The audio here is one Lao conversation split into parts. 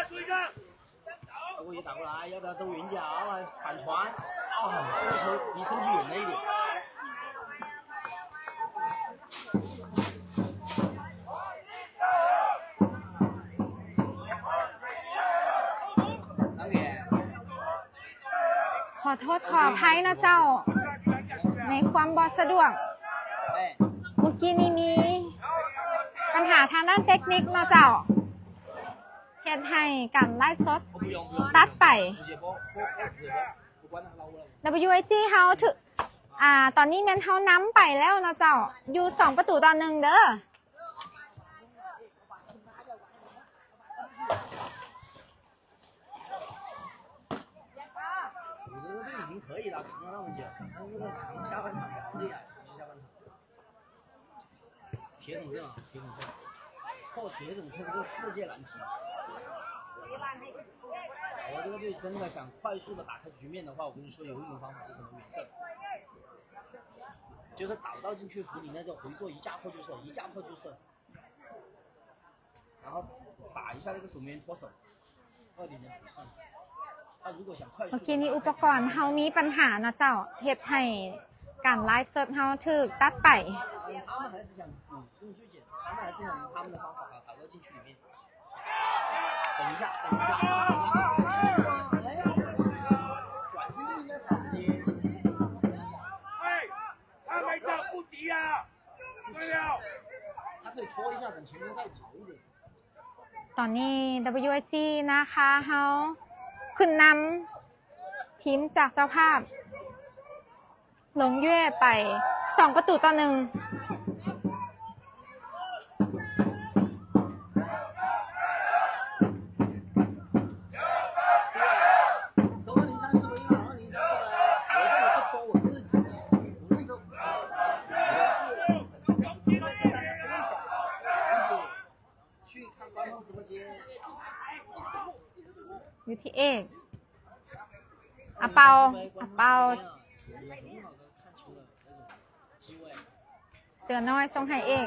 如果一打过来，要不要兜圆角啊，反传？哦，这个球离身体远了一点。 ຂໍໂທດຂໍອະໄພເນາະເຈົ້າ ໃນຄວາມບໍ່ສະດວກ. ມື້ກີ້ນີ້ມີບັນຫາທາງດ້ານເຕັກນິກເນາະເຈົ້າ ເຮັດໃຫ້ການໄລຟ໌ສົດຕັດໄປ. ດັບເບິນຢູເອສຈີ ເຮົາຖືກ ອ່າ ຕອນນີ້ແມ່ນເຮົານຳໄປແລ້ວເນາະເຈົ້າ ຢູ່ສອງປະຕູຕໍ່ໜຶ່ງເດີ. 我觉得这已经可以了，扛了那么久，但是这扛下半场好厉害，扛下半场。铁桶阵啊，铁桶阵，靠铁桶阵是世界难题。我这个队真的想快速的打开局面的话，我跟你说有一种方法是什么？远射，就是打不到禁区弧里那种回做一架破就射，一架破就射。 然后把一下那个守门员脱手，二点零补上。他如果想快速地拉开， ມື້ກີ້ນີ້ອຸປະກອນເຮົາມີບັນຫາເນາະເຈົ້າ ເຮັດໃຫ້ການໄລຟ໌ສົດເຮົາຖືກຕັດໄປ. 嗯，他们还是想，嗯，用最简单，他们还是想用他们的方法把，打到禁区里面。等一下，等一下，等一下，转身就应该跑直接。哎，他们叫不敌啊！ ตอนนี้ ดับเบิลยูเอสจี นะคะ เฮาขึ้นนำทีมจากเจ้าภาพหลงเย่ไปสองประตูต่อหนึ่ง. อยู่ที่เอก อาเปา อาเปา เสือน้อยส่งให้เอก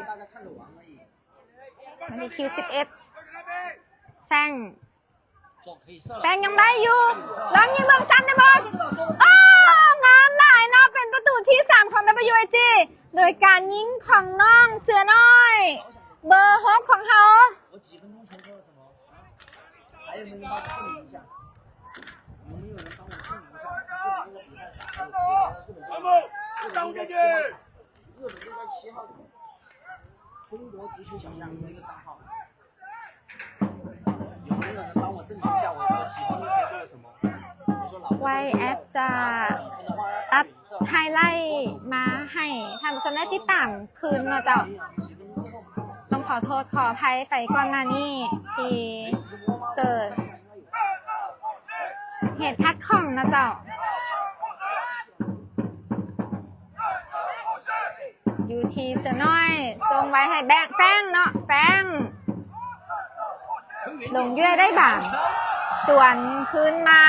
มาที่คิวสิบเอ็ด แฟง ແຟງຍັງໄດ້ຢູ່ ລອງຍິງເບິ່ງຊ້ຳໄດ້ບໍ່? ໂອ້ ງາມຫຼາຍເນາະ ເປັນປະຕູທີສາມຂອງ ດັບເບິນຢູເອສຈີ ໂດຍການຍິງຂອງນ້ອງເສືອນ້ອຍ ເບີຫົກຂອງເຮົາ. ໄວແອັບຈະຕັດໄຮໄລມາໃຫ້ທ່ານຜູ້ຊົມໄດ້ຕິດຕາມຄືນເນາະເຈົ້າ. ຕ້ອງຂໍໂທດຂໍອະໄພໄປກ່ອນໜ້ານີ້ທີ່ເກີດ ເຫດຂັດຂ້ອງນະເຈົ້າ. ຢູ່ທີ່ເສືອນ້ອຍ ສົ່ງໄວ້ໃຫ້ແບກ ແຟງເນາະ ແຟງ ລົງເຍື່ອຍໄດ້ບານ ສວນຄືນມາ.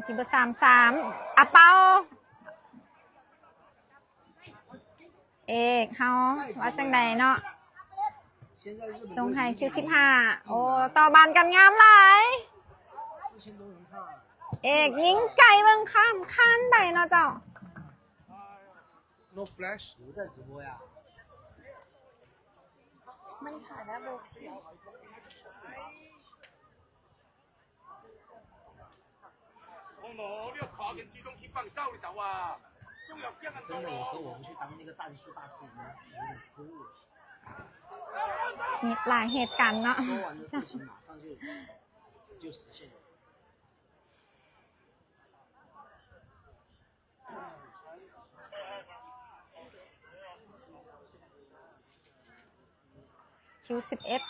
ທີເບີສາມສາມ ອາເປົາ ເອກ ເຮົາວ່າຈັ່ງໃດເນາະ? ສົ່ງໃຫ້ຄິວສິບຫ້າ ໂອ້ ຕໍ່ບານກັນງາມຫຼາຍ. ເອກຍິງໄກເບິ່ງຂ້າມຄານໄປເນາະເຈົ້າ. No flash. ມີຫຼາຍເຫດການເນາະ. ຄິວສິບເອັດ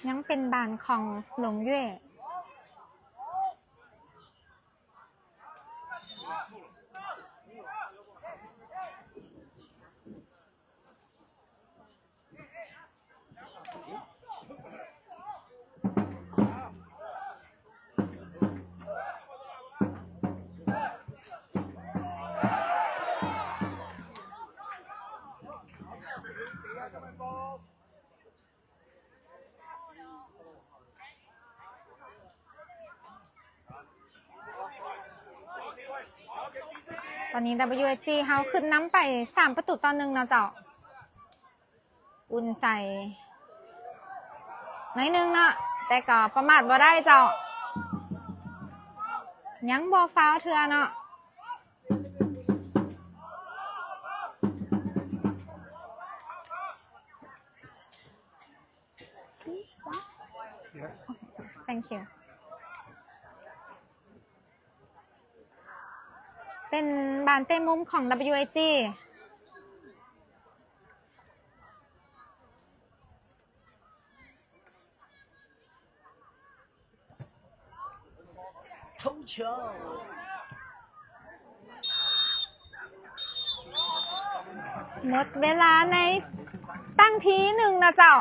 ຍັງເປັນບານຂອງຫຼົງເຢຍ. ຕອນນີ້ WSG ເຮົາຂຶ້ນນຳໄປ ສາມປະຕູຕໍ່ໜຶ່ງເນາະເຈົ້າ. ອຸ່ນໃຈໜ້ອຍໜຶ່ງເນາະ ແຕ່ກໍປະໝາດບໍ່ໄດ້ເຈົ້າ. ຍັງບໍ່ຟາວເທື່ອເນາະ. Yes. Thank you. ເປັນບານເຕະມຸມຂອງ WSG. หมดเวลาในตั้งทีหนึ่งนะเจ้า.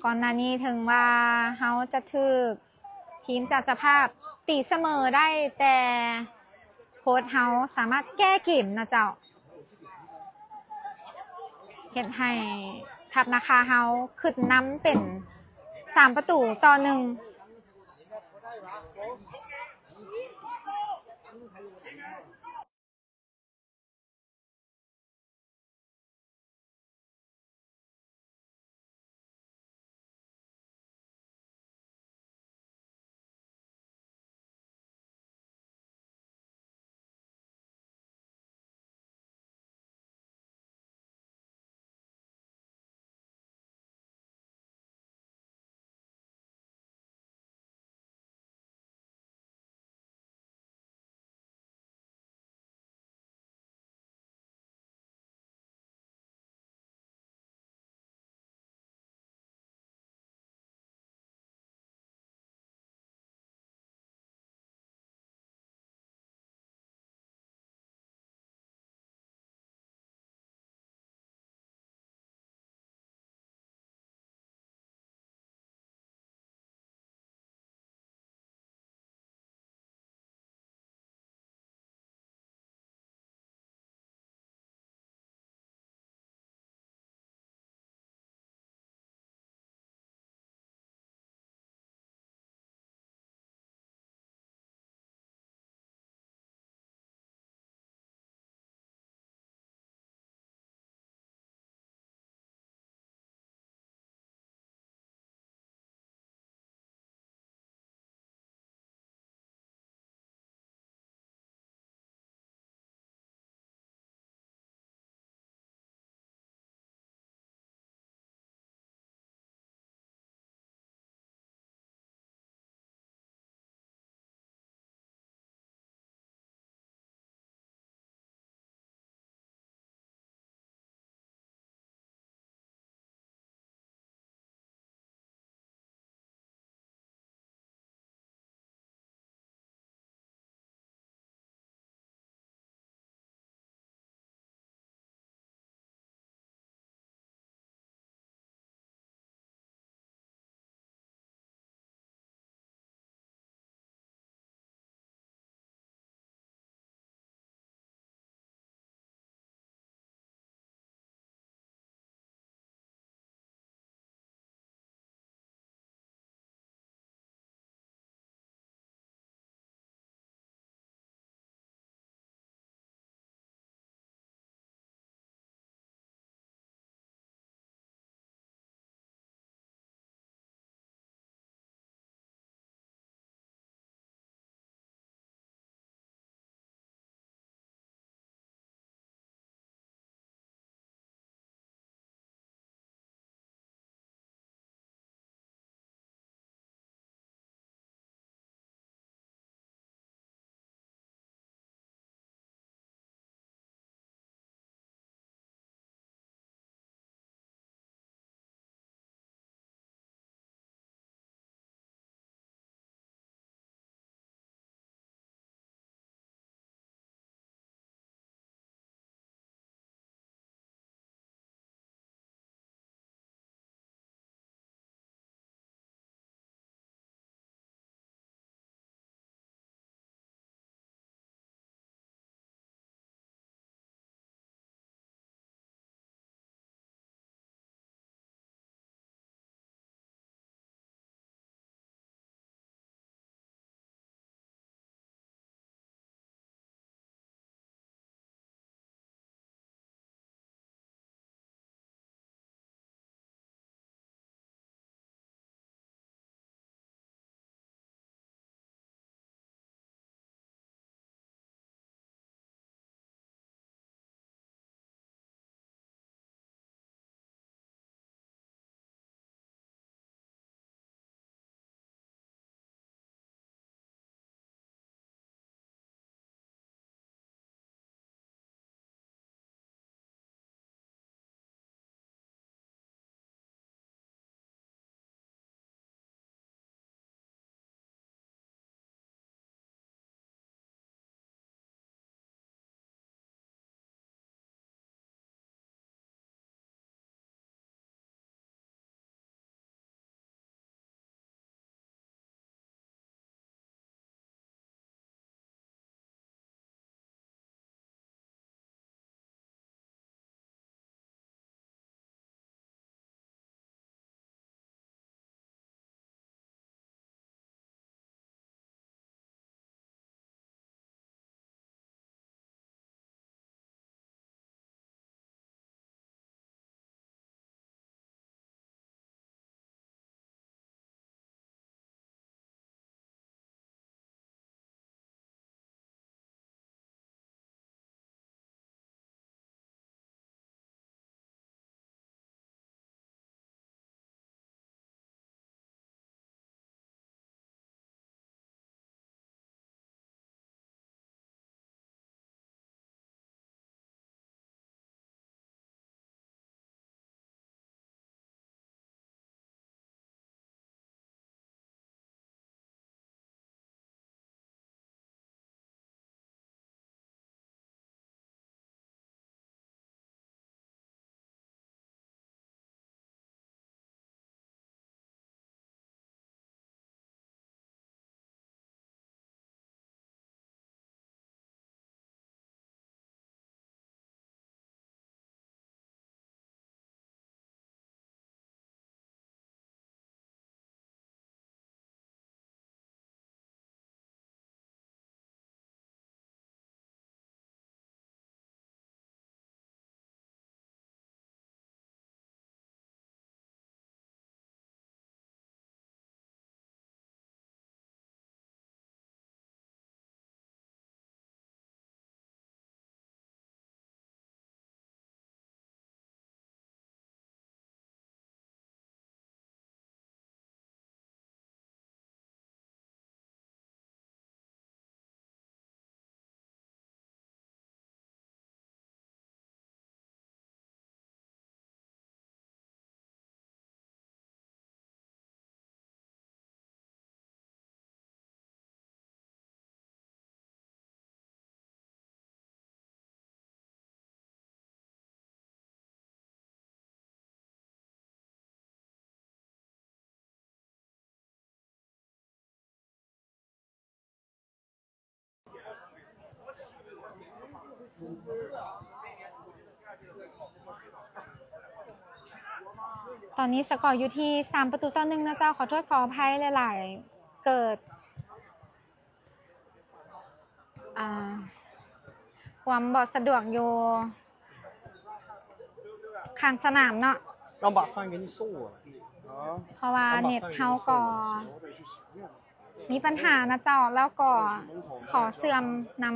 ก่อนหน้านี้ถึงว่าเฮาจะถูกทีมจากเจ้าภาพตีเสมอได้ แต่โค้ชเฮาสามารถแก้เกมนะเจ้า เฮ็ดให้ทัพนาคาเฮาขึ้นนำเป็นสามประตูต่อหนึ่ง. ຕອນນີ້ສະກໍຢູ່ທີ່ສາມປະຕູຕໍ່ໜຶ່ງນະເຈົ້າ. ຂໍໂທດຂໍອະໄພຫຼາຍໆ ເກີດ ອ່າ ຄວາມບໍ່ສະດວກຢູ່ຂ້າງສະໜາມເນາະ 让把饭给你送过来。啊， ເພາະວ່າເນັດເຮົາກໍມີປັນຫານະເຈົ້າ ແລ້ວກໍຂໍເຊື່ອມນຳ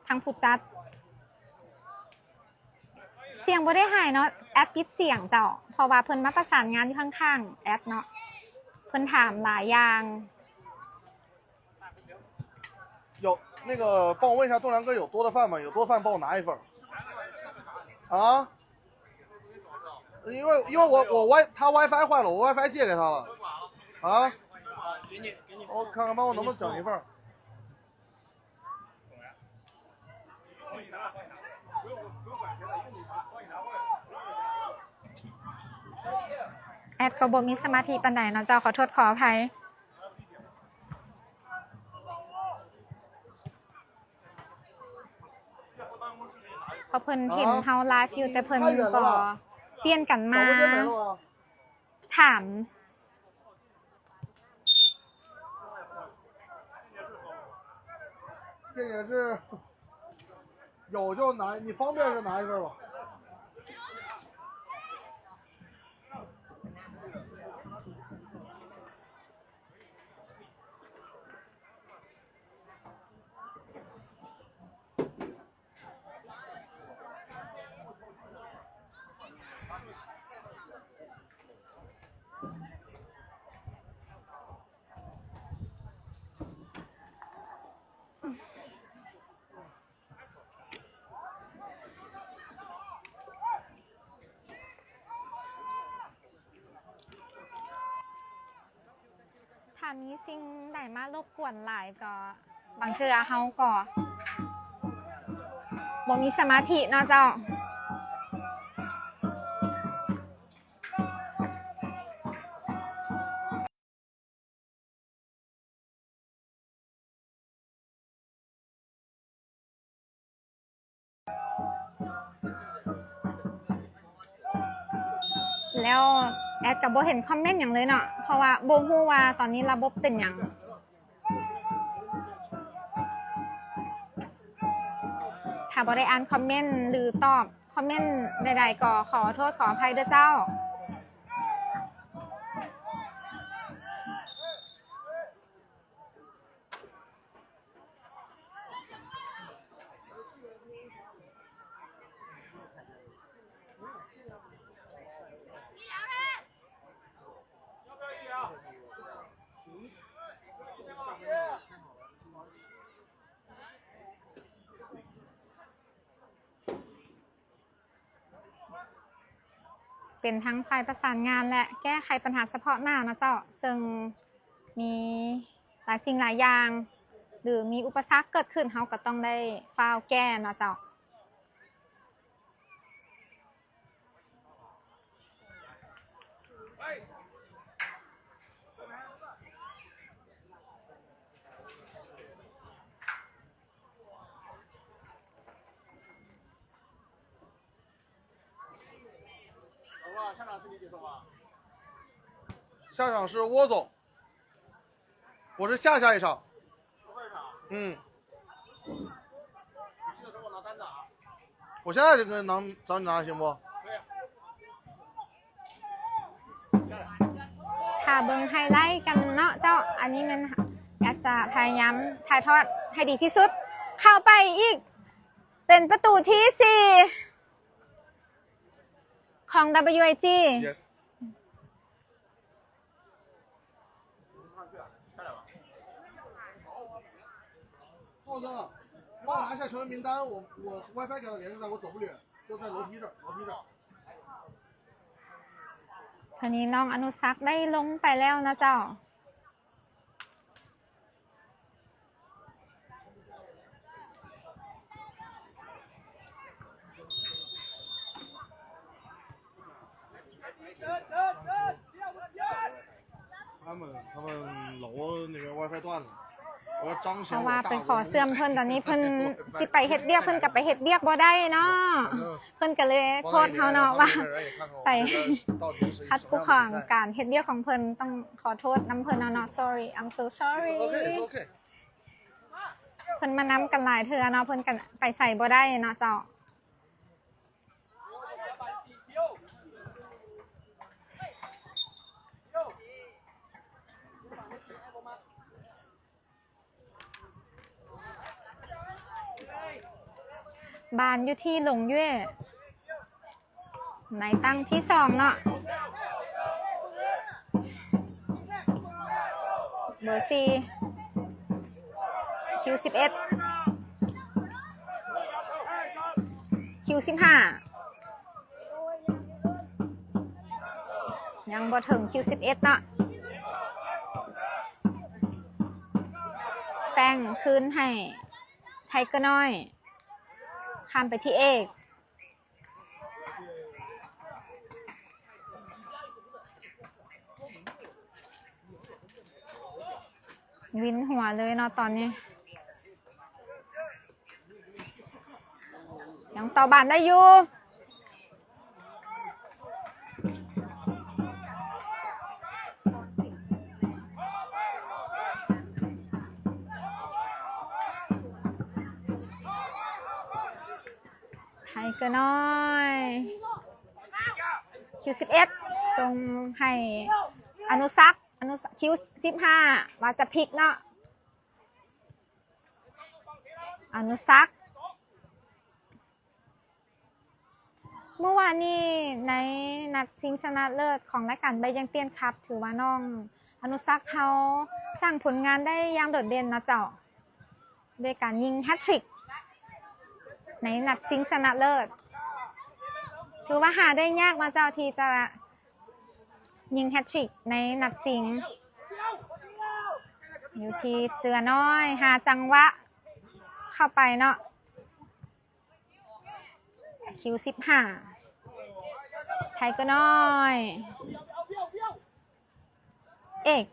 ທາງຜູ້ຈັດ ສຽງບໍ່ໄດ້ຫາຍເນາະ ແອັດປິດສຽງເຈົ້າ ເພາະວ່າເພິ່ນມາປະສານງານຢູ່ຂ້າງໆ ແອັດເນາະ ເພິ່ນຖາມຫຼາຍຢ່າງ. 有那个，帮我问一下，栋梁哥有多的饭吗？有多饭帮我拿一份儿。啊？因为因为我我 Wi 他 WiFi 坏了，我 WiFi 借给他了。啊？我看看，帮我能不能整一份儿。 ແອັດກໍບໍ່ມີສະມາທິປານໃດເນາະເຈົ້າ ຂໍໂທດຂໍອະໄພ ເພາະເພິ່ນເຫັນເຮົາໄລຟ໌ຢູ່ ແຕ່ເພິ່ນກໍປ່ຽນກັນມາຖາມ. 这也是有就拿，你方便就拿一份吧。 ຖ້າມີສິ່ງໃດມາລົບກວນຫຼາຍກໍ ບາງເທື່ອເຮົາກໍບໍ່ມີສະມາທິເນາະເຈົ້າ. ແລ້ວແອັດກໍບໍ່ເຫັນຄອມເມັນຫຍັງເລີຍເນາະ ເພາະວ່າບໍ່ຮູ້ວ່າຕອນນີ້ລະບົບເປັນຫຍັງ. ຖ້າບໍ່ໄດ້ອ່ານຄອມເມັນ ຫຼື ຕອບຄອມເມັນໃດໆ ກໍຂໍໂທດຂໍອະໄພເດີເຈົ້າ. ເປັນທັງຝ່າຍປະສານງານ ແລະ ແກ້ໄຂບັນຫາສະເພາະໜ້າເນາະເຈົ້າ, ເຊິ່ງມີຫຼາຍສິ່ງຫຼາຍຢ່າງ ຫຼື ມີອຸປະສັກເກີດຂຶ້ນ ເຮົາກໍຕ້ອງໄດ້ຟ້າວແກ້ເນາະເຈົ້າ. 下场是李姐送吧？下场是窝总。 我是下下一场。嗯。我现在就跟能找你拿，行不？ຖ້າເບິ່ງໄຮໄລກັນເນາະເຈົ້າ, ອັນນີ້ແມ່ນແອັດຈະພະຍາຍາມຖ່າຍທອດໃຫ້ດີທີ່ສຸດ. ເຂົ້າໄປອີກ ເປັນປະຕູທີສີ່ຂອງ WIG. Yes. 浩哥，帮我拿一下球员名单，我我 WiFi 给他连上，我走不了，就在楼梯这儿，楼梯这儿。 ຕອນນີ້ນ້ອງອະນຸສັກໄດ້ລົງໄປແລ້ວນະເຈົ້າ. 他们他们楼那边 WiFi 断了。ເພາະວ່າໄປຂໍເຊື່ອມເພິ່ນ ຕອນນີ້ເພິ່ນຊິໄປເຮັດວຽກ ເພິ່ນກໍໄປເຮັດວຽກບໍ່ໄດ້ເນາະ ເພິ່ນກໍເລີຍໂທດເຮົາເນາະວ່າໄປຂັດຂວາງການເຮັດວຽກຂອງເພິ່ນ. ຕ້ອງຂໍໂທດນຳເພິ່ນເນາະ sorry, I'm so sorry. ເພິ່ນມານຳກັນຫຼາຍເທື່ອເນາະ ເພິ່ນກໍໄປໃສບໍ່ໄດ້ເນາະເຈົ້າ. ບານຢູ່ທີ່ຫຼົງເຢ້ຍ ໃນຕັ້ງທີສອງເນາະ ເບີສີ່ ຄິວສິບເອັດ ຄິວສິບຫ້າ ຍັງບໍ່ເຖິງຄິວສິບເອັດເນາະ ແຟງຄືນໃຫ້ໄທເກີນ້ອຍ ຂ້າມໄປທີ່ເອກ ວິນຫົວເລີຍເນາະຕອນນີ້ ຍັງຕໍ່ບານໄດ້ຢູ່ ໄທເກີນ້ອຍ ຄິວສິບເອັດ ສົ່ງໃຫ້ອະນຸສັກ ອະນຸສັກ ຄິວສິບຫ້າ ວ່າຈະພລິກເນາະ ອະນຸສັກ ມື້ວານນີ້ໃນນັດຊິງຊະນະເລີດຂອງລາຍການໃບຢຽງຕຽນຄັບ ຖືວ່ານ້ອງອະນຸສັກເຮົາສ້າງຜົນງານໄດ້ຢ່າງໂດດເດັ່ນເນາະເຈົ້າ ດ້ວຍການຍິງແຮັດທຣິກໃນນັດຊິງຊະນະເລີດ ຖືວ່າຫາໄດ້ຍາກເນາະເຈົ້າ ທີ່ຈະຍິງແຮັດທຣິກໃນນັດຊິງ ຢູ່ທີ່ເສືອນ້ອຍ ຫາຈັງຫວະເຂົ້າໄປເນາະ ຄິວສິບຫ້າ ໄທເກີນ້ອຍ ເອກ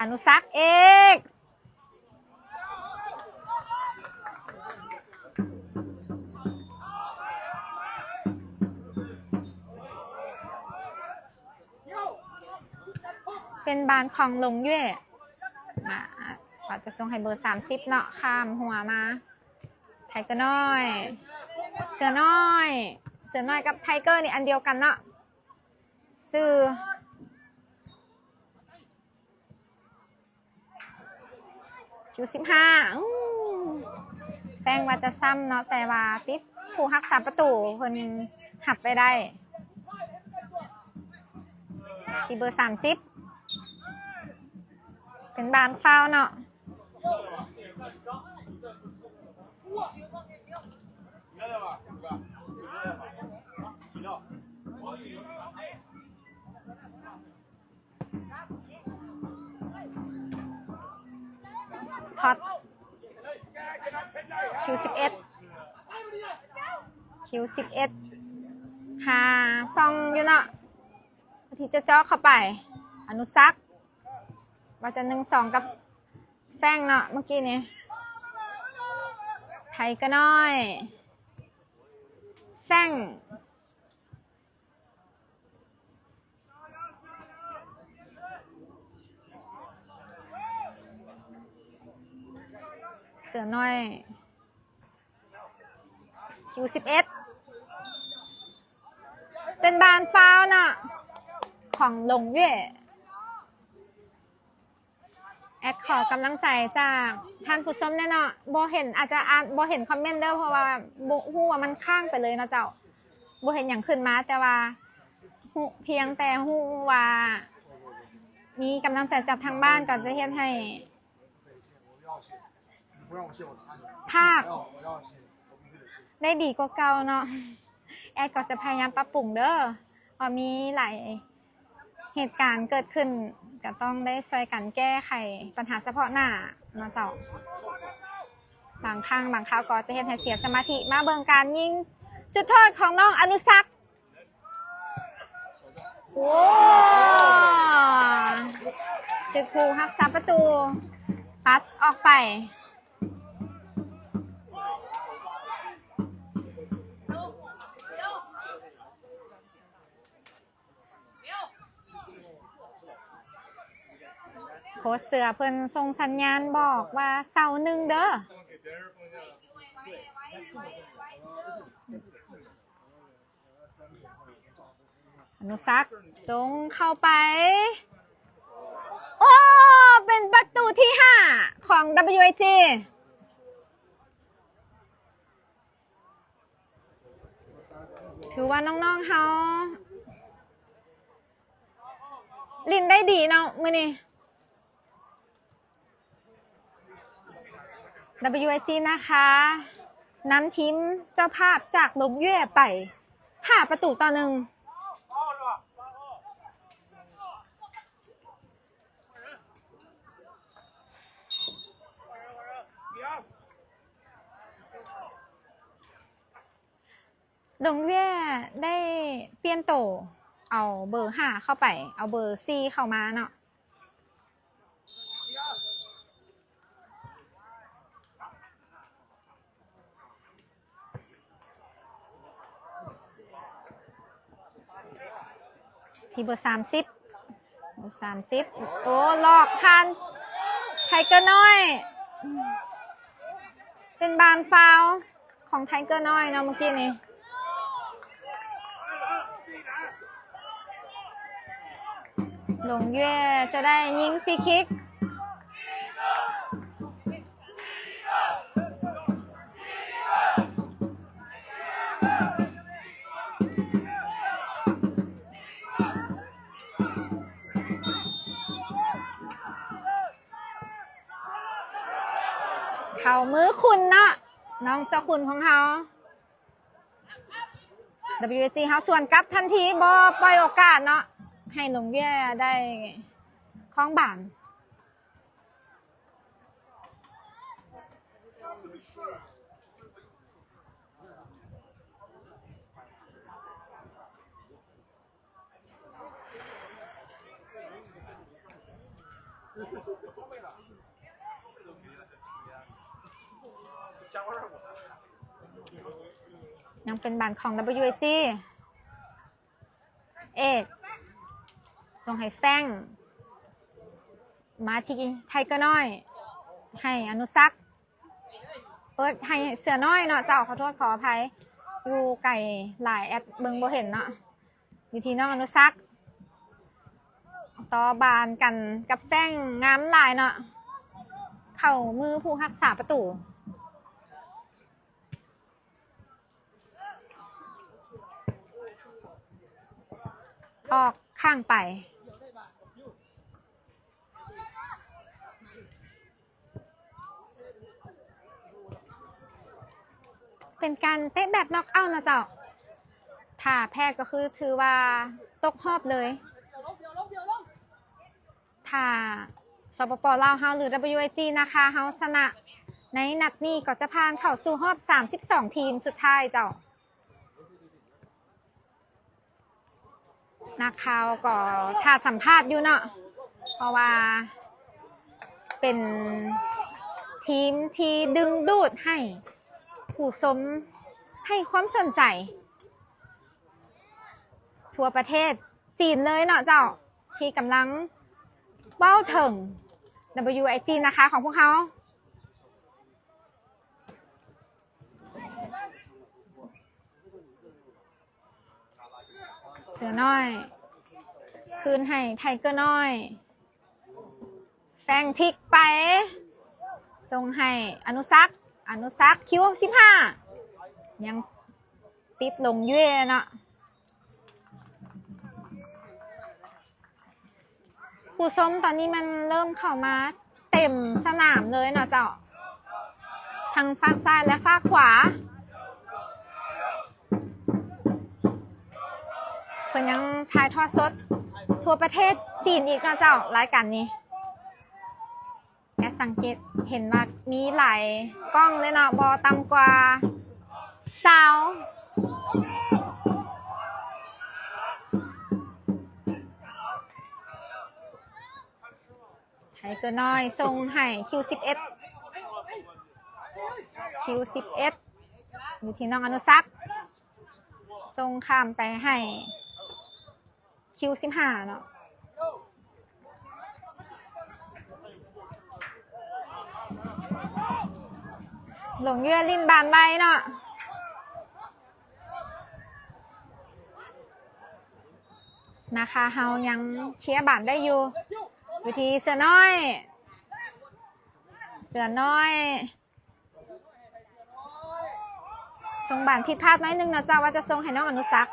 ອະນຸສັກ ເອກ ເປັນບານຂອງຫຼົງເຢ້ຍ ມາ ວ່າຈະສົ່ງໃຫ້ເບີສາມສິບເນາະ ຂ້າມຫົວມາ ໄທເກີນ້ອຍ ເສືອນ້ອຍ ເສືອນ້ອຍກັບໄທເກີນີ້ອັນດຽວກັນເນາະ ຊື່ ຄິວສິບຫ້າ ອືມ ແຟງວ່າຈະຊ້ຳເນາະ ແຕ່ວ່າຕິດຜູ້ຮັກສາປະຕູ ເພິ່ນຮັບໄວ້ໄດ້ ທີ່ເບີສາມສິບ ເປັນບານຟາວເນາະ. ພອດ ຄິວສິບເອັດ ຄິວສິບເອັດ ຫາຊ່ອງຢູ່ເນາະ ທີ່ຈະເຈາະເຂົ້າໄປ ອະນຸສັກ ວ່າຈະໜຶ່ງສອງກັບແຟງເນາະ ເມື່ອກີ້ນີ້ ໄທເກີນ້ອຍ ແຟງ ເສືອນ້ອຍ ຄິວສິບເອັດ ເປັນບານຟາວເນາະ ຂອງຫຼົງເຢ້ຍ. ແອດຂໍກຳລັງໃຈຈາກທ່ານຜູ້ຊົມແດ່ເນາະ ບໍ່ເຫັນ ອາດຈະອ່ານ ບໍ່ເຫັນຄອມເມັນເດີ ເພາະວ່າບໍ່ຮູ້ວ່າມັນຄ້າງໄປເລີຍເນາະເຈົ້າ ບໍ່ເຫັນຫຍັງຂຶ້ນມາ ແຕ່ວ່າຮູ້ ພຽງແຕ່ຮູ້ວ່າມີກຳລັງໃຈຈາກທາງບ້ານ ກໍຈະເຮັດໃຫ້ ພາກໄດ້ດີກວ່າເກົ່າເນາະ ແອດກໍຈະພະຍາຍາມປັບປຸງເດີ ເພາະມີຫຼາຍເຫດການເກີດຂຶ້ນ ກໍຕ້ອງໄດ້ຊ່ວຍກັນແກ້ໄຂບັນຫາສະເພາະໜ້າເນາະເຈົ້າ. ບາງຄັ້ງບາງຄາວກໍຈະເຮັດໃຫ້ເສຍສະມາທິ ມາເບິ່ງການຍິງຈຸດໂທດຂອງນ້ອງອະນຸສັກ. ໂອ້ ຖືກຜູ້ຮັກສາປະຕູ ປັດອອກໄປ. ໂຄດເສືອເພິ່ນສົ່ງສັນຍານບອກວ່າເຊົາໜຶ່ງເດີ້. ອະນຸສັກສົ່ງເຂົ້າໄປ. ໂອ້ ເປັນປະຕູທີຫ້າຂອງ WIG. ຖືວ່ານ້ອງໆເຮົາຫຼິ້ນໄດ້ດີເນາະມື້ນີ້. WIG ນາຄາ ນຳທີມເຈົ້າພາບຈາກຫຼົງເຢຍໄປ ຫ້າປະຕູຕໍ່ໜຶ່ງ. ຫຼົງເຢຍໄດ້ປ່ຽນໂຕ ເອົາເບີຫ້າເຂົ້າໄປ ເອົາເບີສີ່ເຂົ້າມາເນາະ. ທີ່ເບີສາມສິບ ເບີສາມສິບ ໂອ້ ຫຼອກຜ່ານໄທເກີນ້ອຍ ເປັນບານຟາວຂອງໄທເກີນ້ອຍເນາະເມື່ອກີ້ນີ້. ຫຼົງເຢຍຈະໄດ້ຍິງຟຣີຄິກ. ເຂົ້າມືຄຸນເນາະ ນ້ອງເຈົ້າຄຸນຂອງເຮົາ. WIG ເຮົາສວນກັບທັນທີ ບໍ່ປ່ອຍໂອກາດເນາະ ໃຫ້ຫຼົງເຢຍໄດ້ຄອງບານ. ຍັງເປັນບານຂອງ WIG. ເອກ ສົ່ງໃຫ້ແຟງ ມາທີ່ໄທເກີນ້ອຍ ໃຫ້ອະນຸສັກ ເປີດໃຫ້ເສືອນ້ອຍເນາະເຈົ້າ ຂໍໂທດຂໍອະໄພ ຢູ່ໄກຫຼາຍ ແອັດເບິ່ງບໍ່ເຫັນເນາະ. ຢູ່ທີ່ນ້ອງອະນຸສັກ ຕໍ່ບານກັນກັບແຟງ ງາມຫຼາຍເນາະ ເຂົ້າມືຜູ້ຮັກສາປະຕູ. ອອກຂ້າງໄປ. ເປັນການເຕະແບບນັອກເອົາເນາະເຈົ້າ. ຖ້າແພ້ກໍຄືຖືວ່າຕົກຮອບເລີຍ. ຖ້າ ສປປ ລາວເຮົາ ຫຼື WIG ນາຄາເຮົາຊະນະໃນນັດນີ້ ກໍຈະຜ່ານເຂົ້າສູ່ຮອບສາມສິບສອງທີມສຸດທ້າຍເຈົ້າ. ນັກຂ່າວກໍຖ້າສຳພາດຢູ່ເນາະ ເພາະວ່າເປັນທີມທີ່ດຶງດູດໃຫ້ຜູ້ຊົມໃຫ້ຄວາມສົນໃຈ ທົ່ວປະເທດຈີນເລີຍເນາະເຈົ້າ ທີ່ກຳລັງເວົ້າເຖິງ WIG ນາຄາຂອງພວກເຮົາ. ເສືອນ້ອຍ ຄືນໃຫ້ໄທເກີນ້ອຍ. ແຟງພິກໄປ ສົ່ງໃຫ້ອະນຸສັກ ອະນຸສັກ ຄິວສິບຫ້າ ຍັງຕິດຫຼົງເຢຍເນາະ. ຜູ້ຊົມຕອນນີ້ມັນເລີ່ມເຂົ້າມາເຕັມສະໜາມເລີຍເນາະເຈົ້າ ທັງຟາກຊ້າຍ ແລະ ຟາກຂວາ. ເພິ່ນຍັງຖ່າຍທອດສົດທົ່ວປະເທດຈີນອີກເນາະເຈົ້າ ລາຍການນີ້. ແອດສັງເກດເຫັນວ່າມີຫຼາຍກ້ອງເລີຍເນາະ ບໍ່ຕ່ຳກວ່າຊາວ. ໄທ ຕົວນ້ອຍສົ່ງໃຫ້ຄິວສິບເອັດ ຄິວສິບເອັດ ຢູ່ທີ່ນ້ອງອະນຸສັກ ສົ່ງຂ້າມໄປໃຫ້ຄິວສິບຫ້າເນາະ. ຫຼົງເຍືອຫຼິ້ນບານໄວເນາະ. ນາຄາເຮົາຍັງເຄຍບານໄດ້ຢູ່ ຢູ່ທີ່ເສືອນ້ອຍ ເສືອນ້ອຍ ສົ່ງບານຜິດພາດໜ້ອຍໜຶ່ງເນາະເຈົ້າ ວ່າຈະສົ່ງໃຫ້ນ້ອງອະນຸສັກ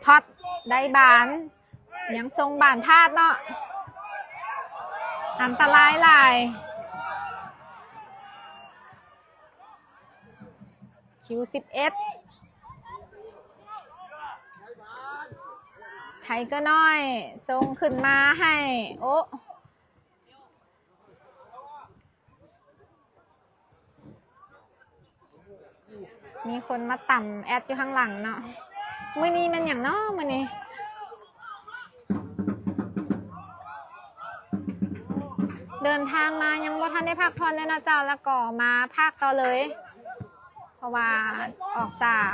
ພອດໄດ້ບານ ຍັງສົ່ງບານພາດເນາະ ອັນຕະລາຍຫຼາຍ. ຄິວສິບເອັດ ໄທເກີນ້ອຍສົ່ງຂຶ້ນມາໃຫ້ ໂອ ມີຄົນມາຕຳແອັດຢູ່ຂ້າງຫຼັງເນາະ. ມື້ນີ້ແມ່ນຫຍັງເນາະ ມື້ນີ້ ເດີນທາງມາຍັງບໍ່ທັນໄດ້ພັກຜ່ອນເລີຍເນາະເຈົ້າ ແລ້ວກໍມາພາກຕໍ່ເລີຍ ເພາະວ່າອອກຈາກ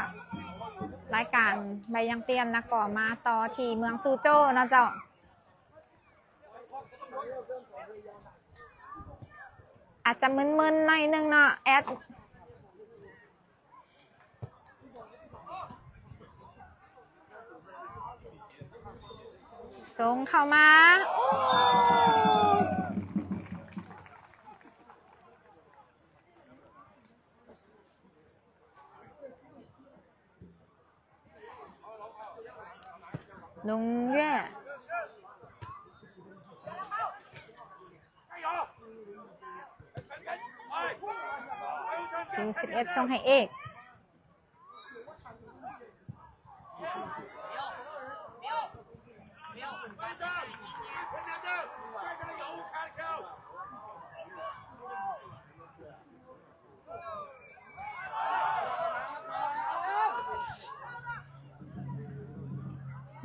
ລາຍການໃບຢາງຕຽນ ແລ້ວກໍມາຕໍ່ທີ່ເມືອງຊູໂຈເນາະເຈົ້າ. ອາດຈະມຶນໆໜ້ອຍໜຶ່ງເນາະແອັດ. ສົ່ງເຂົ້າມາ ໂອ້ ລົງແຢ້. ຄິວສິບເອັດສົ່ງໃຫ້ເອກ.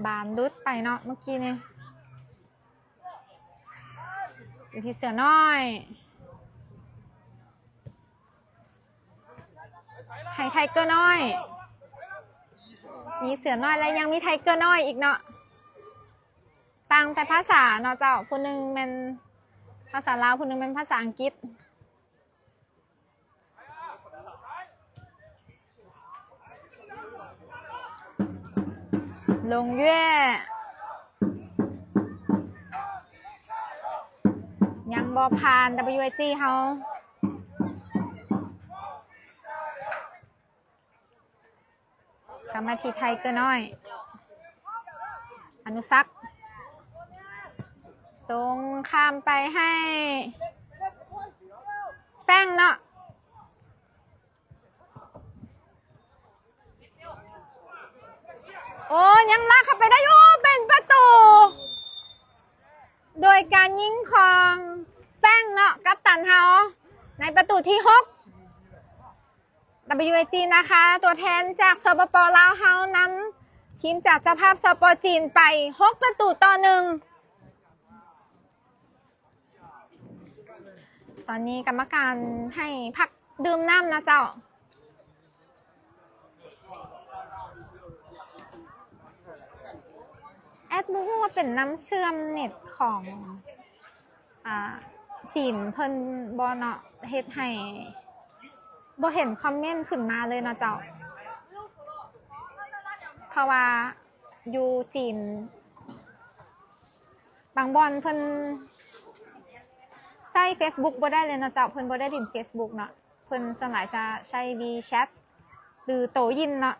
ບານຫຼຸດໄປເນາະເມື່ອກີ້ນີ້. ຢູ່ທີ່ເສືອນ້ອຍ ໃຫ້ໄທເກີນ້ອຍ. ມີເສືອນ້ອຍ ແລະ ຍັງມີໄທເກີນ້ອຍອີກເນາະ. ຕ່າງແຕ່ພາສາເນາະເຈົ້າ, ຜູ້ໜຶ່ງແມ່ນພາສາລາວ, ຜູ້ໜຶ່ງແມ່ນພາສາອັງກິດ. ລົງເຢຍ ຍັງບໍ່ຜ່ານ WIG ເຮົາ. ກັບມາທີ່ໄທເກີນ້ອຍ ອະນຸສັກ ສົ່ງຂ້າມໄປໃຫ້ແຟງເນາະ. ໂອ້ ຍັງລາກເຂົ້າໄປໄດ້ຢູ່ ເປັນປະຕູ ໂດຍການຍິງຂອງແຟງເນາະ ກັບຕັນເຮົາ ໃນປະຕູທີຫົກ. WIG ນາຄາ ຕົວແທນຈາກ ສປປ ລາວ ເຮົານຳທີມຈາກເຈົ້າພາບ ສປ ຈີນ ໄປຫົກປະຕູຕໍ່ໜຶ່ງ. ຕອນນີ້ກຳມະການໃຫ້ພັກດື່ມນ້ຳນະເຈົ້າ. ແອັດບໍ່ຮູ້ວ່າເປັນນ້ຳເຊື່ອມເນັດຂອງ ອ່າ ຈີນເພິ່ນບໍ່ເນາະ ເຮັດໃຫ້ບໍ່ເຫັນຄອມເມັນຂຶ້ນມາເລີຍເນາະເຈົ້າ. ເພາະວ່າຢູ່ຈີນ ບາງບ່ອນເພິ່ນໃຊ້ Facebook ບໍ່ໄດ້ເລີຍເນາະເຈົ້າ, ເພິ່ນບໍ່ໄດ້ຫຼິ້ນ Facebook ເນາະ, ເພິ່ນສ່ວນຫຼາຍຈະໃຊ້ WeChat ຫຼື ໂຕຢິນເນາະ.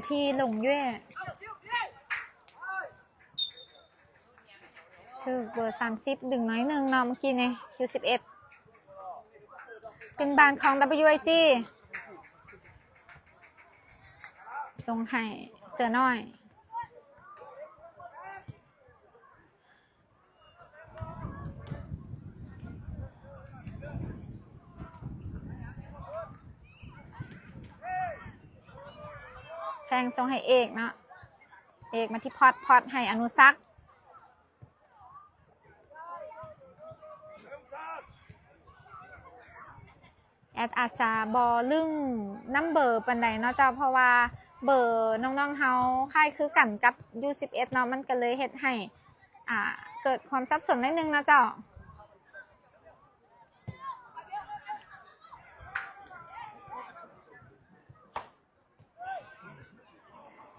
ທີ່ຫຼົງເຢ້ ຖືກເບີສາມສິບດຶງໜ້ອຍໜຶ່ງເນາະ ເມື່ອກີ້ນີ້ ຄິວສິບເອັດ ເປັນບານຂອງ WIG ສົ່ງໃຫ້ເສືອນ້ອຍ. ແຟງສົ່ງໃຫ້ເອກເນາະ ເອກມາທີ່ພອດ ພອດໃຫ້ອະນຸສັກ. ແອດອາດຈະບໍ່ລຶ້ງນຳເບີປານໃດເນາະເຈົ້າ ເພາະວ່າເບີນ້ອງໆເຮົາຄ້າຍຄືກັນກັບ ຢູສິບເອັດ ເນາະ ມັນກໍເລີຍເຮັດໃຫ້ ອ່າ ເກີດຄວາມສັບສົນໜ້ອຍໜຶ່ງເນາະເຈົ້າ.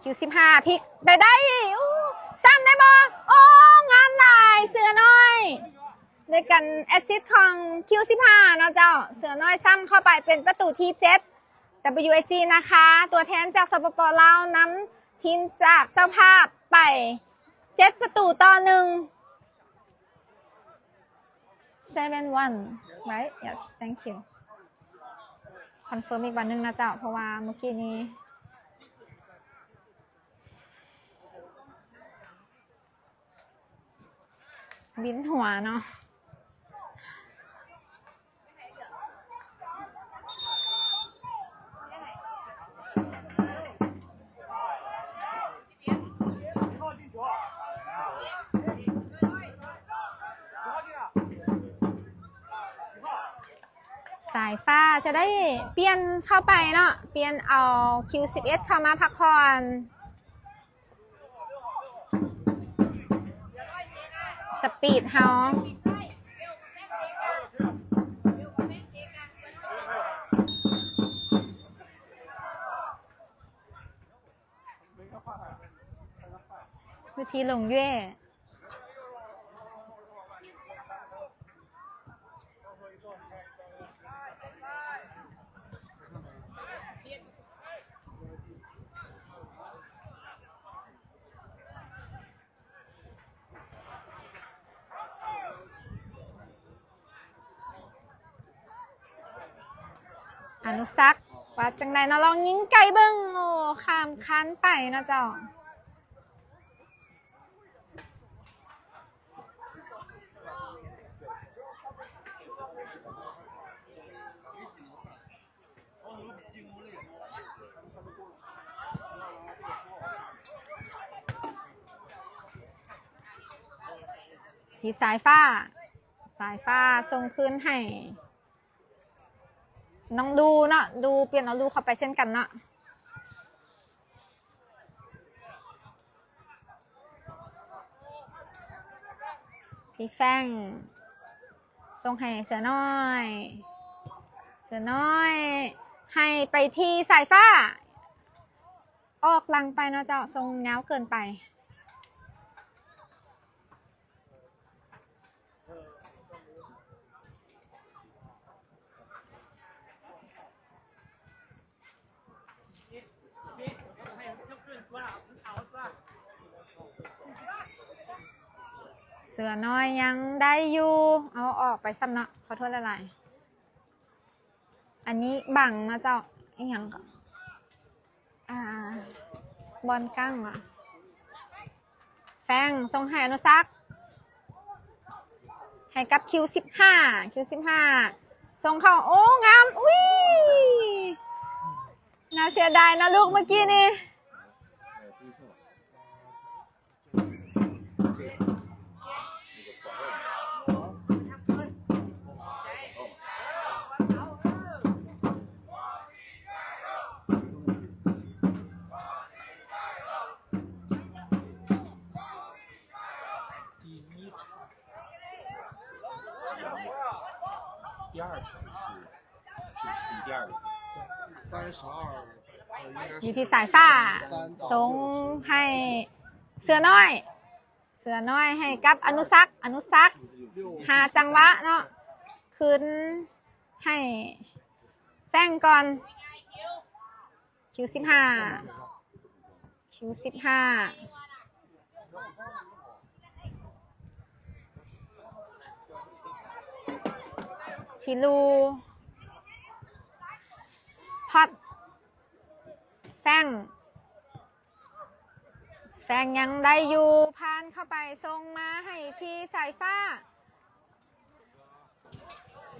ຄິວສິບຫ້າ ພິກໄປໄດ້ ອູ້ ຊ້ຳໄດ້ບໍ່? ໂອ້ ງາມຫຼາຍ ເສືອນ້ອຍ ດ້ວຍການແອັດຊິດຂອງ ຄິວສິບຫ້າ ເນາະເຈົ້າ. ເສືອນ້ອຍຊ້ຳເຂົ້າໄປເປັນປະຕູທີເຈັດ WIG ນະຄາ ຕົວແທນຈາກ ສປປ ລາວ ນຳທີມຈາກເຈົ້າພາບໄປເຈັດປະຕູຕໍ່ໜຶ່ງ. Seven one, right? Yes, thank you. Confirm ອີກບາດໜຶ່ງນະເຈົ້າ ເພາະວ່າເມື່ອກີ້ນີ້ວິນຫົວເນາະ. ສາຍຟ້າຈະໄດ້ປ່ຽນເຂົ້າໄປເນາະ ປ່ຽນເອົາ ຄິວສິບເອັດ ເຂົ້າມາພັກຜ່ອນ. ສະປີດເຮົາ ວິທີລົງເຢ. ອະນຸສັກ ວ່າຈັ່ງໃດເນາະ ລອງຍິງໄກເບິ່ງ ໂອ້ ຂ້າມຄານໄປເນາະເຈົ້າ. ທີ່ສາຍຟ້າ ສາຍຟ້າສົ່ງຄືນໃຫ້ນ້ອງລູເນາະ ລູປ່ຽນເອົາລູເຂົ້າໄປເຊັ່ນກັນເນາະ. ທີ່ແຟງສົ່ງໃຫ້ເສືອນ້ອຍ ເສືອນ້ອຍໃຫ້ໄປທີ່ສາຍຟ້າ ອອກຫຼັງໄປເນາະເຈົ້າ ສົ່ງຍາວເກີນໄປ. ເສືອນ້ອຍຍັງໄດ້ຢູ່ ເອົາອອກໄປຊ້ຳເນາະ ຂໍໂທດຫຼາຍໆ. ອັນນີ້ບັງເນາະເຈົ້າ ອີ່ຫຍັງກໍ ອ່າ ບ່ອນກາງຫວາ ແຟງສົ່ງໃຫ້ອະນຸສັກ ໃຫ້ກັບຄິວສິບຫ້າ ຄິວສິບຫ້າ ສົ່ງເຂົ້າ ໂອ້ ງາມ ອຸ້ຍ ໜ້າເສຍດາຍເນາະລູກເມື່ອກີ້ນີ້. Yes. ຢູ່ທີ່ສາຍຟ້າ ສົ່ງໃຫ້ເສືອນ້ອຍ ເສືອນ້ອຍໃຫ້ກັບອະນຸສັກ ອະນຸສັກຫາຈັງຫວະເນາະ ຄືນໃຫ້ແຟງກ່ອນ ຄິວສິບຫ້າ ຄິວສິບຫ້າ ທີລູ ພັດ ແຟງ ແຟງຍັງໄດ້ຢູ່ ຜ່ານເຂົ້າໄປ ສົ່ງມາໃຫ້ທີ່ສາຍຟ້າ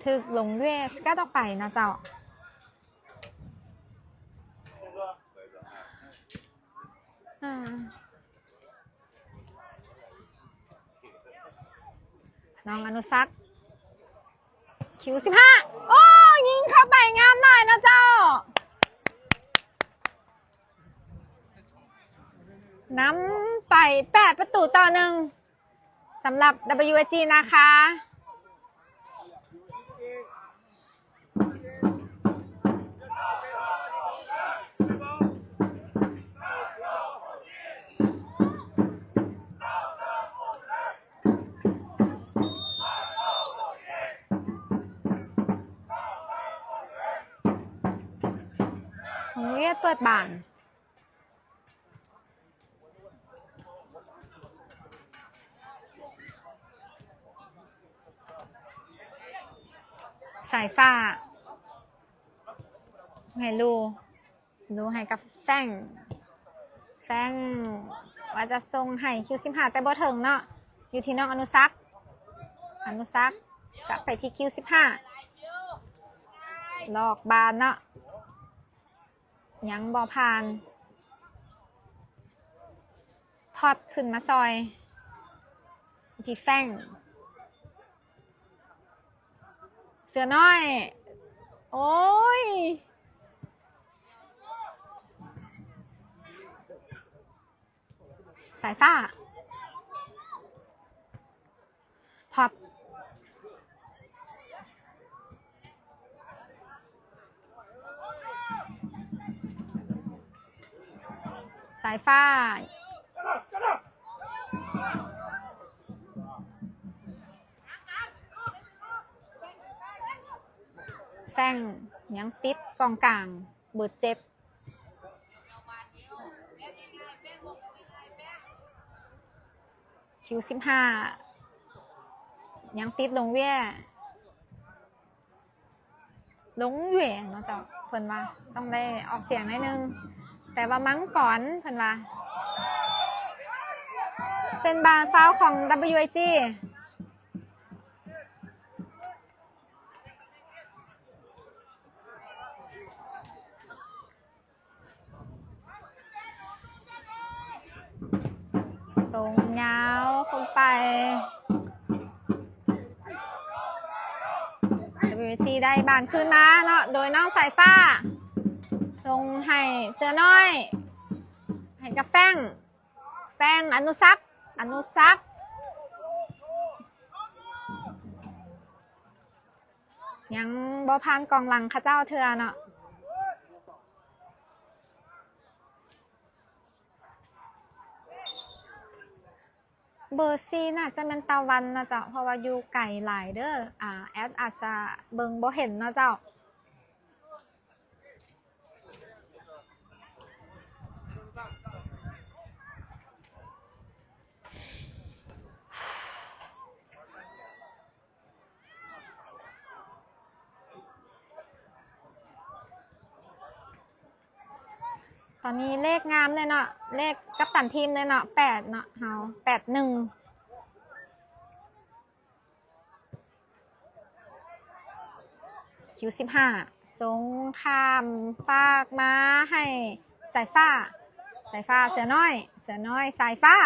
ຖືກຫຼົງເວສກັດອອກໄປນະເຈົ້າ. ອາ ນ້ອງອະນຸສັກ ຄິວສິບຫ້າ ໂອ້ ຍິງເຂົ້າໄປງາມຫຼາຍນະເຈົ້າ. ນຳໄປແປດປະຕູຕໍ່ໜຶ່ງ ສຳລັບ ດັບເບິນຢູເອສຈີ ນາຄາ. ໂຮງຮຽນເປີດບານ. ສາຍຟ້າ ໃຫ້ລູ ລູໃຫ້ກັບແຟງ ແຟງວ່າຈະສົ່ງໃຫ້ຄິວສິບຫ້າ ແຕ່ບໍ່ເຖິງເນາະ ຢູ່ທີ່ນ້ອງອະນຸສັກ ອະນຸສັກ ກັບໄປທີ່ຄິວສິບຫ້າ ລອກບານເນາະ. ຍັງບໍ່ຜ່ານ ພອດຂຶ້ນມາຊ່ອຍ ທີ່ແຟງ ເສືອນ້ອຍ ໂອ້ຍ ສາຍຟ້າ ພັບ ສາຍຟ້າ ແຟງ ຍັງຕິດກອງກາງ ເບີເຈັດ ຄິວສິບຫ້າ ຍັງຕິດຫຼົງເວຍ ຫຼົງເວຍເນາະເຈົ້າ ເພິ່ນວ່າຕ້ອງໄດ້ອອກສຽງໜ້ອຍໜຶ່ງ ແປວ່າມັງກອນ ເພິ່ນວ່າ ເປັນບານຟາວຂອງ ດັບເບິນຢູເອສຈີ. ສົ່ງຍາວເຂົ້າໄປ ເອັມບີພີ ໄດ້ບານຄືນມາເນາະ ໂດຍນ້ອງສາຍຟ້າ ສົ່ງໃຫ້ເສືອນ້ອຍ ໃຫ້ກັບແຟງ ແຟງ ອະນຸສັກ ອະນຸສັກ ຍັງບໍ່ຜ່ານກອງຫຼັງເຂົາເຈົ້າເທື່ອເນາະ. ເບີສີ່ໜ້າຈະແມ່ນຕາວັນນະເຈົ້າ ເພາະວ່າຢູ່ໄກຫຼາຍເດີ ອາ ແອດອາດຈະເບິ່ງບໍ່ເຫັນເນາະເຈົ້າ. ຕອນນີ້ເລກງາມເລີຍເນາະ ເລກກັບຕັນທີມເລີຍເນາະ ແປດເນາະ ເຮົາ ແປດໜຶ່ງ ຄິວສິບຫ້າ ສົ່ງຂ້າມຟາກມາໃຫ້ສາຍຟ້າ ສາຍຟ້າ ເສືອນ້ອຍ ເສືອນ້ອຍ ສາຍຟ້າ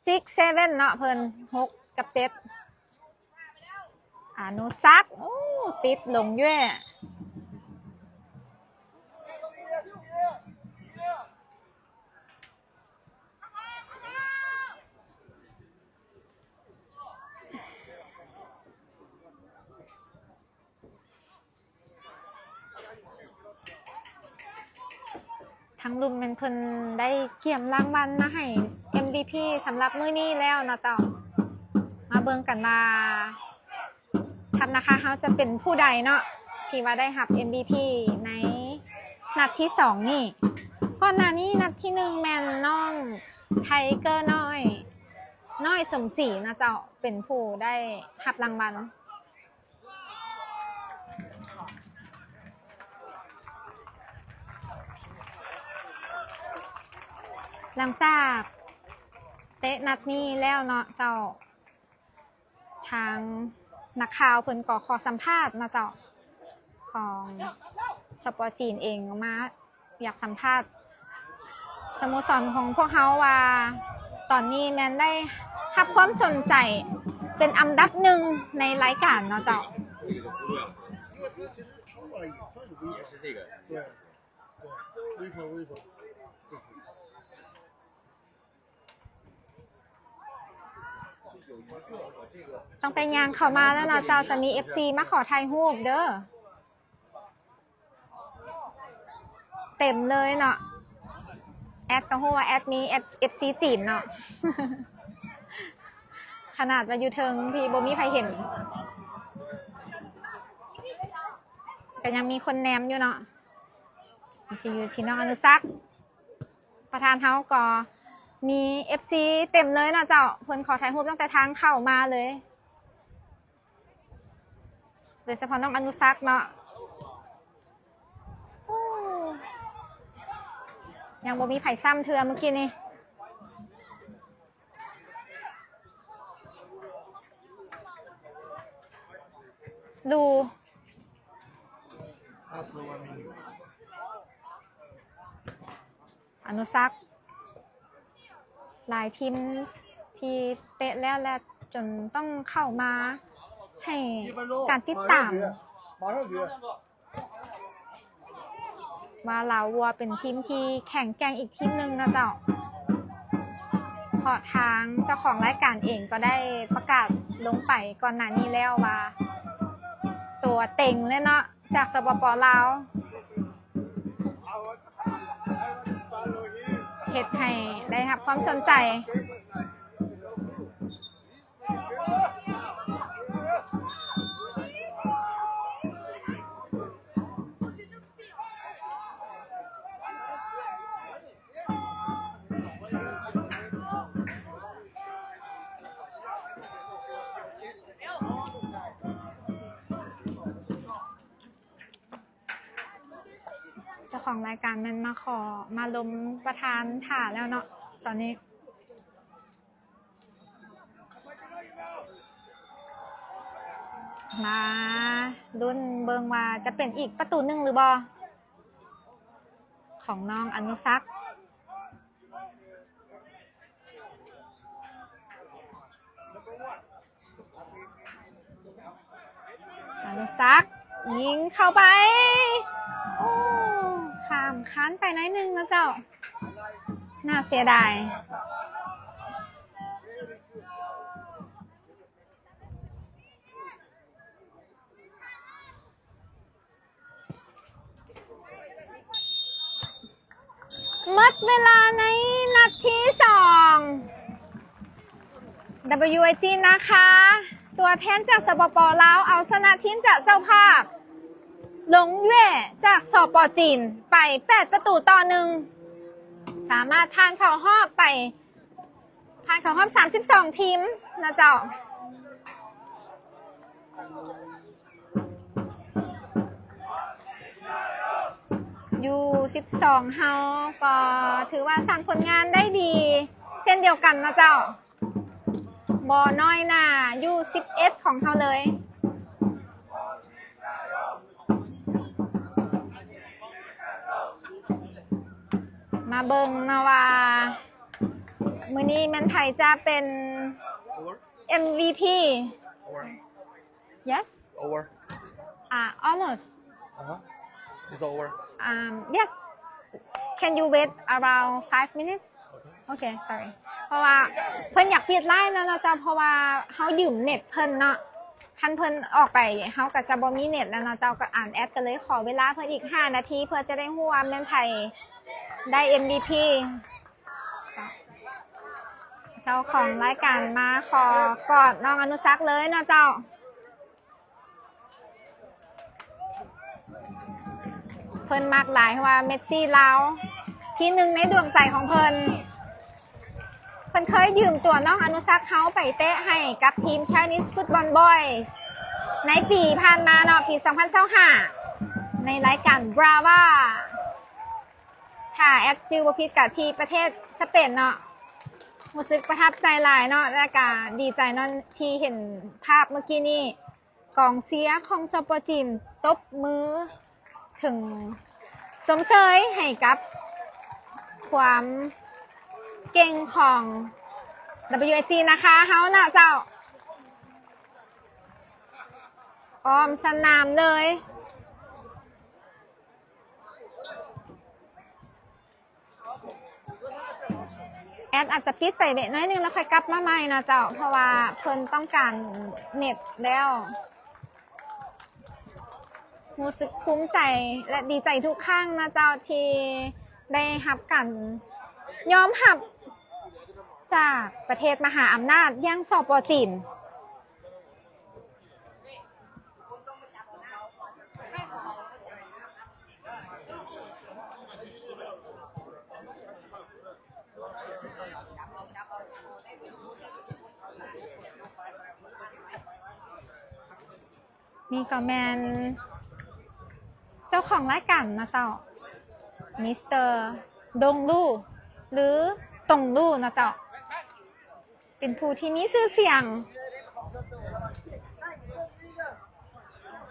ຊິກເຊເວັນເນາະ ເພິ່ນ ຫົກກັບເຈັດ ອະນຸສັກ ໂອ້ ຕິດຫຼົງເວຍ. ທາງລຸ່ມແມ່ນເພິ່ນໄດ້ກຽມລາງວັນມາໃຫ້ ເອັມວີພີ ສຳລັບມື້ນີ້ແລ້ວເນາະເຈົ້າ. ມາເບິ່ງກັນວ່າ ທັບນາຄາເຮົາຈະເປັນຜູ້ໃດເນາະ ທີ່ວ່າໄດ້ຮັບ ເອັມວີພີ ໃນນັດທີສອງນີ້. ກ່ອນໜ້ານີ້ນັດທີໜຶ່ງແມ່ນນ້ອງໄທເກີນ້ອຍ ນ້ອຍສົມສີນະເຈົ້າ ເປັນຜູ້ໄດ້ຮັບລາງວັນ. ຫຼັງຈາກເຕະນັດນີ້ແລ້ວເນາະເຈົ້າ ທາງນັກຂ່າວເພິ່ນກໍຂໍສຳພາດເນາະເຈົ້າ ຂອງ ສປ ຈີນເອງມາ ຢາກສຳພາດສະໂມສອນຂອງພວກເຮົາວ່າ ຕອນນີ້ແມ່ນໄດ້ຮັບຄວາມສົນໃຈເປັນອັນດັບໜຶ່ງໃນລາຍການເນາະເຈົ້າ. ຕັ້ງແຕ່ຍ່າງເຂົ້າມາແລ້ວເນາະເຈົ້າ ຈະມີເອັຟຊີມາຂໍຖ່າຍຮູບເດີ. ເຕັມເລີຍເນາະ ແອັດກໍຮູ້ວ່າແອັດມີເອັຟຊີຈີນເນາະ ຂະໜາດວ່າຢູ່ເທິງທີ່ບໍ່ມີໃຜເຫັນ ກໍຍັງມີຄົນແນມຢູ່ເນາະ ທີ່ຢູ່ທີ່ນ້ອງອະນຸສັກ ປະທານເຮົາກໍມີເອັຟຊີເຕັມເລີຍເນາະເຈົ້າ ເພິ່ນຂໍຖ່າຍຮູບຕັ້ງແຕ່ທາງເຂົ້າມາເລີຍ. ໂດຍສະເພາະນ້ອງອະນຸສັກເນາະ ໂອ້ ຍັງບໍ່ມີໃຜຊ້ຳເທື່ອມື້ກີ້ນີ້ ລູ ອະນຸສັກ ຫຼາຍທີມທີ່ເຕະແລ້ວ ແລະ ຈົນຕ້ອງເຂົ້າມາໃຫ້ການຕິດຕາມ ວ່າລາວວັວເປັນທີມທີ່ແຂງແກ່ງອີກທີມໜຶ່ງນະເຈົ້າ ເພາະທາງເຈົ້າຂອງລາຍການເອງກໍໄດ້ປະກາດລົງໄປກ່ອນໜ້ານີ້ແລ້ວວ່າ ຕົວເຕັງເລີຍເນາະ ຈາກ ສປປ ລາວ ເຮັດໃຫ້ໄດ້ຮັບຄວາມສົນໃຈ. ເຈົ້າຂອງລາຍການແມ່ນມາຂໍ ມາລົມປະທານຖ້າແລ້ວເນາະ ຕອນນີ້ ມາລຸ້ນເບິ່ງວ່າຈະເປັນອີກປະຕູໜຶ່ງຫຼືບໍ່ ຂອງນ້ອງອະນຸສັກ. ອະນຸສັກ ຍິງເຂົ້າໄປ ໂອ້ ຂ້າມຄານໄປໜ້ອຍໜຶ່ງເນາະເຈົ້າ ໜ້າເສຍດາຍ. ໝົດເວລາໃນນັດທີສອງ WIG ນາຄາ ຕົວແທນຈາກ ສປປ ລາວ ເອົາຊະນະທີມຈາກເຈົ້າພາບ ຫຼົງເຫຍ ຈາກ ສປ ຈີນ ໄປແປດປະຕູຕໍ່ໜຶ່ງ ສາມາດຜ່ານເຂົ້າຮອບໄປ ຜ່ານເຂົ້າຮອບສາມສິບສອງທີມນະເຈົ້າ. ຢູສິບສອງເຮົາກໍຖືວ່າສ້າງຜົນງານໄດ້ດີເຊັ່ນດຽວກັນນະເຈົ້າ ບໍ່ນ້ອຍໜ້າຢູສິບເອັດຂອງເຮົາເລີຍ. ມາເບິ່ງເນາະວ່າ ມື້ນີ້ແມ່ນໃຜຈະເປັນ Over. ເອັມວີພີ? Over. Yes. Over. Uh, almost. Uh-huh. It's over. Um, yes. Can you wait around five minutes? Okay. Okay, sorry. ເພາະວ່າເພິ່ນຢາກປິດໄລຟ໌ແລ້ວເນາະເຈົ້າ ເພາະວ່າເຮົາຢືມເນັດເພິ່ນເນາະ ຄັນເພິ່ນອອກໄປ ເຮົາກໍຈະບໍ່ມີເນັດແລ້ວເນາະເຈົ້າ ກໍອານແອັດກໍເລີຍຂໍເວລາເພິ່ນອີກຫ້ານາທີ ເພື່ອຈະໄດ້ຮູ້ວ່າແມ່ນໃຜໄດ້ເອັມວີພີ. ເຈົ້າຂອງລາຍການມາຂໍກອດນ້ອງອະນຸສັກເລີຍເນາະເຈົ້າ. ເພິ່ນມັກຫຼາຍ ເພາະວ່າເມດຊີລາວ ທີມໜຶ່ງໃນດວງໃຈຂອງເພິ່ນ. ເພິ່ນເຄີຍຢືມຕົວນ້ອງອະນຸສັກເຮົາໄປເຕະໃຫ້ກັບທີມ Chinese Football Boys ໃນປີຜ່ານມາເນາະ, ປີສອງພັນຊາວຫ້າ ໃນລາຍການ Brava ຖ້າແອັດຈື່ບໍ່ຜິດກະທີ່ປະເທດສະເປນເນາະ. ຮູ້ສຶກປະທັບໃຈຫຼາຍເນາະ ແລະກະດີໃຈເນາະທີ່ເຫັນພາບເມື່ອກີ້ນີ້. ກອງເຊຍຂອງ ສປ ຈີນ ຕົບມືເຖິງຊົມເຊີຍໃຫ້ກັບຄວາມເກັ່ງຂອງ WSG ນາຄາເຮົາເນາະເຈົ້າ. ອ້ອມສະໜາມເລີຍ. ແອັດອາດຈະປິດໄປເບະໜ້ອຍໜຶ່ງ ແລ້ວຄ່ອຍກັບມາໃໝ່ເນາະເຈົ້າ, ເພາະວ່າເພິ່ນຕ້ອງການເນັດແລ້ວ. ຮູ້ສຶກພູມໃຈ ແລະ ດີໃຈທຸກຄັ້ງເນາະເຈົ້າ ທີ່ໄດ້ຮັບການຍອມຮັບຈາກປະເທດມະຫາອຳນາດຢ່າງ ສປ ຈີນ. ນີ້ກໍແມ່ນເຈົ້າຂອງລາຍການເນາະເຈົ້າ ມິສເຕີ ດົງລູ ຫຼື ຕົງລູເນາະເຈົ້າ. ເປັນຜູ້ທີ່ມີຊື່ສຽງ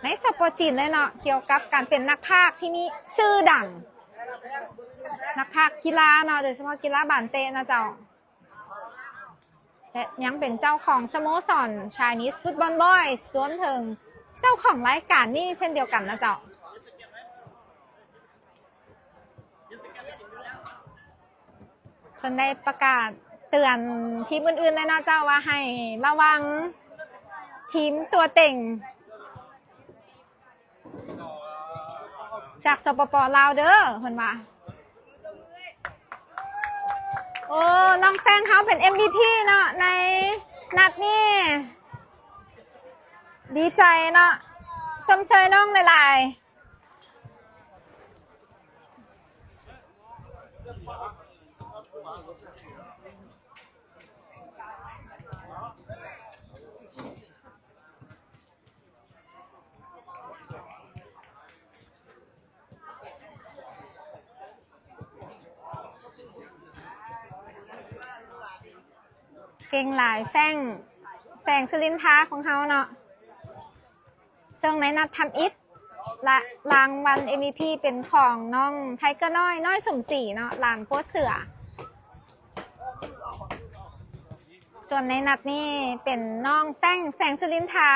ໃນ ສປ ຈີນ ເລີຍເນາະ ກ່ຽວກັບການເປັນນັກພາກທີ່ມີຊື່ດັງ, ນັກພາກກິລາເນາະ ໂດຍສະເພາະກິລາບານເຕະເນາະເຈົ້າ ແລະ ຍັງເປັນເຈົ້າຂອງສະໂມສອນ Chinese Football Boys ລວມເຖິງເຈົ້າຂອງລາຍການນີ້ເຊັ່ນດຽວກັນເນາະເຈົ້າ. ເພິ່ນໄດ້ປະກາດເຕືອນທີມອື່ນໆເລີຍເນາະເຈົ້າ ວ່າໃຫ້ລະວັງທີມຕົວເຕັງຈາກ ສປປ ລາວ ເດີ ເພິ່ນວ່າ. ໂອ້ ນ້ອງແຟງເຮົາເປັນ ເອັມ ວີ ພີ ເນາະ ໃນນັດນີ້ ດີໃຈເນາະ ຊົມເຊີຍນ້ອງຫຼາຍໆ. ເກັ່ງຫຼາຍ ແຟງ ແສງສຸລິນທາຂອງເຮົາເນາະ. ເຊິ່ງໃນນັດທຳອິດ ລະ ລາງວັນ ເອັມ ວີ ພີ ເປັນຂອງນ້ອງໄທເກີນ້ອຍ ນ້ອຍສົມສີເນາະ ຫຼານໂຄດເສືອ. ສ່ວນໃນນັດນີ້ເປັນນ້ອງແຟງ ແສງສຸລິນທາ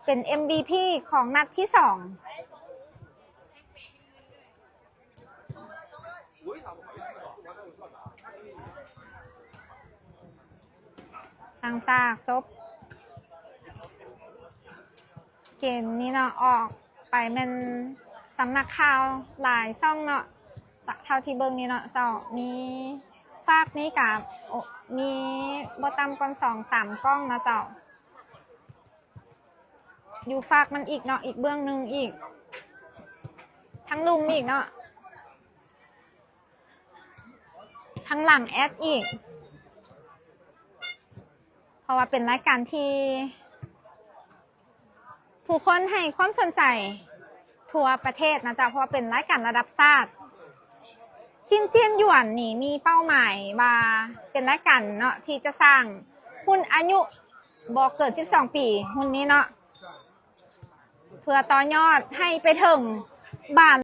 ເປັນ ເອັມ ວີ ພີ ຂອງນັດທີສອງ. ຫຼັງຈາກຈົບເກມນີ້ເນາະ ອອກໄປແມ່ນສຳນັກຂ່າວຫຼາຍຊ່ອງເນາະ ເທົ່າທີ່ເບິ່ງນີ້ເນາະເຈົ້າ ມີຟາກນີ້ກະ ໂອ ມີບໍ່ຕ່ຳກວ່າສອງສາມກ້ອງເນາະເຈົ້າ. ຢູ່ຟາກມັນອີກເນາະ ອີກເບື້ອງໜຶ່ງອີກ ທັງລຸ່ມອີກເນາະ ທັງຫຼັງແອັດອີກ ເພາະວ່າເປັນລາຍການທີ່ຜູ້ຄົນໃຫ້ຄວາມສົນໃຈທົ່ວປະເທດນະເຈົ້າ ເພາະວ່າເປັນລາຍການລະດັບຊາດ. ຊິນຈຽນຢວນນີ້ມີເປົ້າໝາຍວ່າເປັນລາຍການເນາະ ທີ່ຈະສ້າງຮຸ່ນອາຍຸ ບໍ່ເກີນສິບສອງປີ ຮຸ່ນນີ້ເນາະ ເພື່ອຕໍ່ຍອດໃຫ້ໄປເຖິງບານ